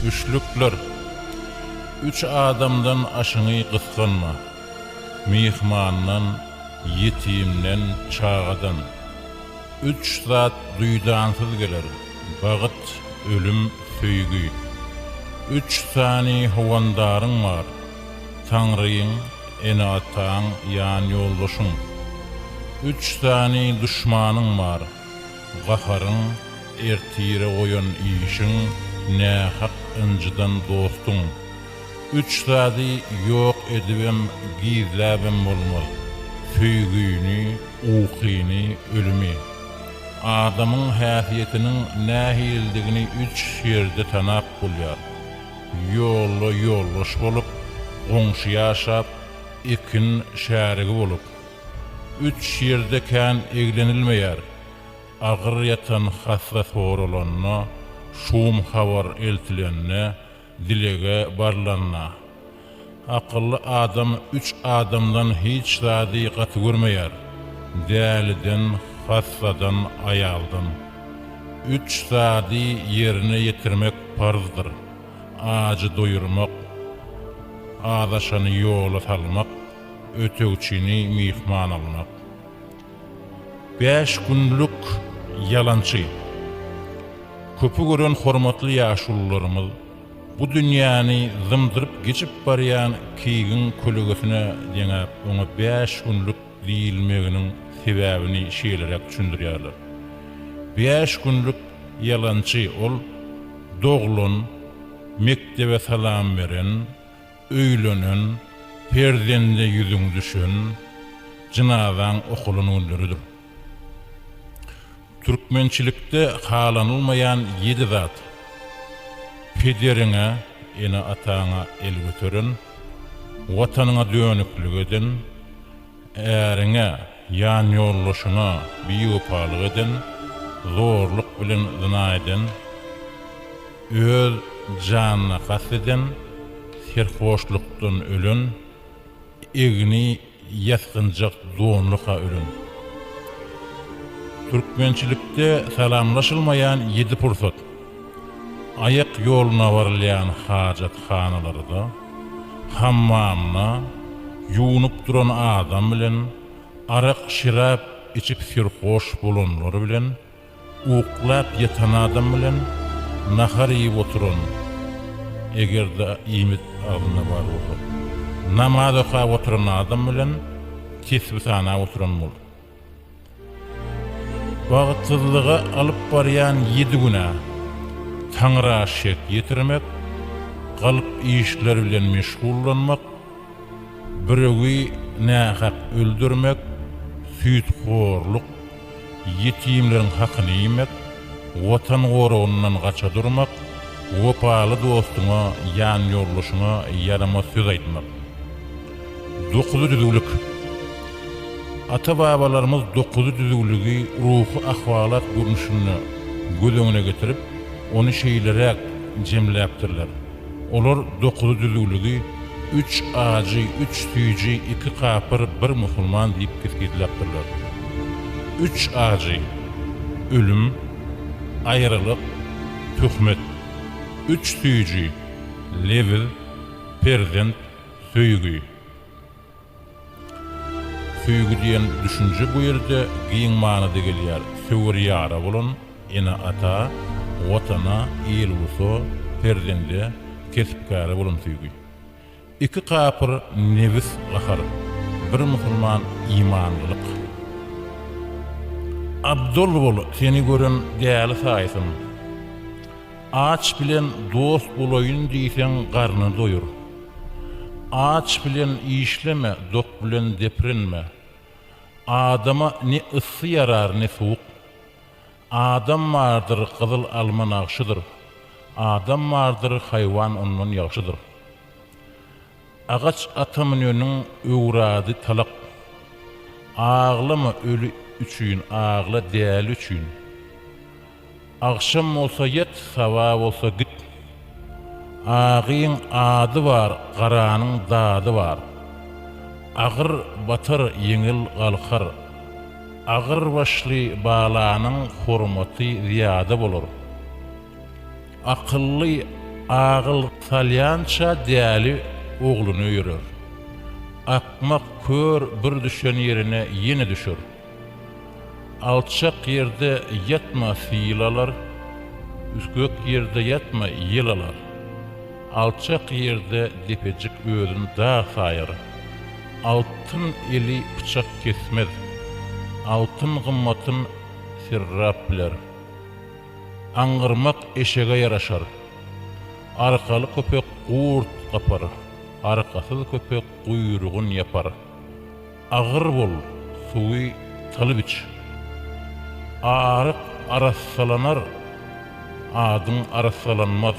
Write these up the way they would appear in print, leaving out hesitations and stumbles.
Üçlükler. Üç adamdan aşyňy gysganma. Myhmandan, ýetimden, çagadan. Üç zat duýdansyz geler, bagt, ölüm, söýgi. Üç sany howandaryň bar, Taňryň, ene-ataň, ýanýoldaşyň. Üç sany duşmanyň bar, gaharyň, ertire goýan işiň, nähak ynjydan dostuň. Üç zady ýok edibem, gizläbem bolmaz, söýgini, ukyny, ölümi. Adamyň häsiýetiniň nähilidigini üç ýerde tanap bolýar, ýolda ýoldaş bolup, goňşy ýaşap, ekin şärigi bolup. Üç ýerde kän eglenilmeýär, agyr ýatan hassa soralanda, şum habar eltilende, dilege barlanda. Akylly adam üç adamdan hiç zady gaty görmeýär, däliden, hassadan, aýaldan. Üç zady ýerine ýetirmek parzdyr, ajy doýurmak, azaşany ýola salmak, ötegçini myhman almak. Bäş günlük ýalançy. Köpi gören hormatly ýaşulularymyz bu dünýäni zymdyryp geçip barýan keýigiň kölegesine deňäp oňa bäş günlük diýilmeginiň sebäbini şeýleräk düşündirýärler. Bäş günlük ýalançy ol doglan, mekdebe salam beren, öýlenen, perzende ýüzüň düşen, jynazaň okalan günleridir. Türkmençilikde halanylmaýan ýedi zat, Pederiňe, ene-ataňa el göteren, Watanyňa dönüklik eden, äriňe, ýanýoldaşyňa biwepalyk eden, zorluk bilen zyna eden, öz janyna kast eden, serhoşlukdan ölen, Egni ýasgynjak donluka ölen. Türkmençilikde salamlaşylmaýan ýedi pursat. Aýak ýoluna barylýan hajathanalarda, hammamda, ýuwnup duran adam bilen, arak-şerap içip serhoş bolanlar bilen, Uklap ýatan adam bilen nahar iýip oturan, eger-de iýmit agzynda bar bolsa, namaz okap oturan adam bilen tesbi sanap oturan bol. Bagtsyzlyga alyp barýan ýedi günä, Taňra şek ýetirmek, galp işler bilen meşgullanmak, Birewi nähak öldürmek, süýthorluk, ýetimleriň hakyny iýmek, Watan goragyndan gaça durmak, wepaly dostuňa, ýanýoldaşyňa ýaramaz söz aýtmak. Dokuzy düzüwlik. Ata-babalarymyz dokuzy düzüwligi ruhy ahwalat görnüşinde göz öňüne getirip, ony şeýleräk jemläpdirler. Olar dokuzy düzüwligi üç ajy, üç süýji, iki kapyr, bir musulman diýip kesgitläpdirler. Üç ajy, ölüm, aýralyk, töhmet. Üç süýji, lebiz, perzent, söýgi. Söýgi diýen düşünje bu ýerde giň manyda gelýär, söwer ýara bolan ene-ata, Watana, il-ulusa, perzende, kesp-käre bolan söýgi. Iki kapyr nebis gahar, bir musulman imanlylyk. Abdal bol, seni gören däli saýsyn. Aç bilen dost bolaýyn diýseň garnyny doýur. Aç bilen işleme, dok bilen deprenme. Adama ne yssy ýarar, ne sowuk. Adam bardyr, gyzyl alma nagşydyr. Adam bardyr, haýwan ondan ýagşydyr. Agaç ata müneniň öwrady talak. Aglama öli üçin, agla däli üçin. Agşam bolsa ýat, saba bolsa git. Agyň ady bar, garanyň dady bar. Agyr batar, ýeňil galkar. Agyr başly balanyň hormaty zyýada bolar. Akylly. Agyl salýança däli ogluny öýerer. Akmak kör bir düşen ýerine ýene düşer. Alçak ýerde ýatma sil alar, üsgek ýerde ýatma ýel alar. Alçak ýerde depejik özün dag saýar. Altyn eli pyçak kesmez. Altyn gymmatyn serrap biler. Aňgyrmak eşege ýaraşar. Arkaly köpek gurt gapar, arkasyz köpek guýrugyn ýapar. Agyr bol, suwy salyp iç. Aryk arassalanar, adyň arassalanmaz.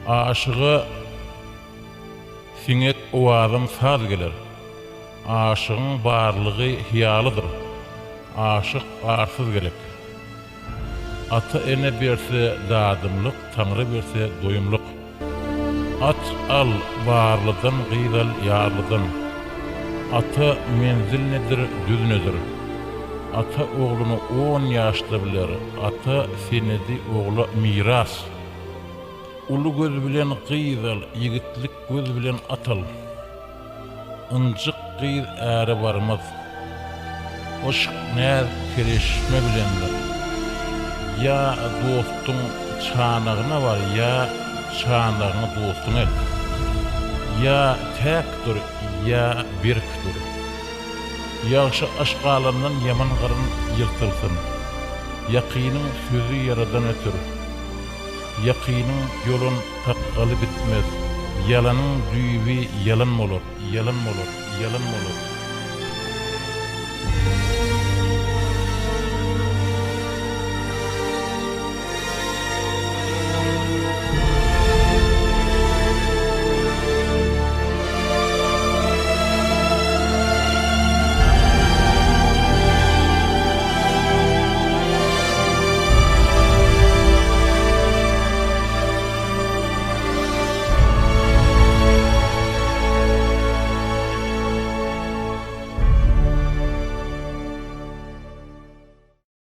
Aşyga siňek owazam saz geler. Aşygyň barlygy hyýalydyr. Aşyk arsyz gerek. Ata-ene berse dadymlyk, Taňry berse doýumlyk. At al, barlydan, gyz al, ýarlydan. Ata menzil nedir, düz nedir. Ata ogluny on ýaşda biler, ata senedi ogla miras. Uly göz bilen gyz al, ýigitlik göz bilen at al. Ynjyk gyz äre barmaz. Yşk näz kereşme bilendir. Ýa dostuň çanagyna bar, ýa çanagyňy dostuňa et. Ýa täk dur, ýa berk dur. Ýagşy aş galandan ýaman garyn ýyrtylsyn. Ýakynyň sözi ýaradan ötür. Ýakynyň ýolan sakgaly bitmez. Ýalanyň düýbi ýalan bolar, ýalan bolar, ýalan bolar.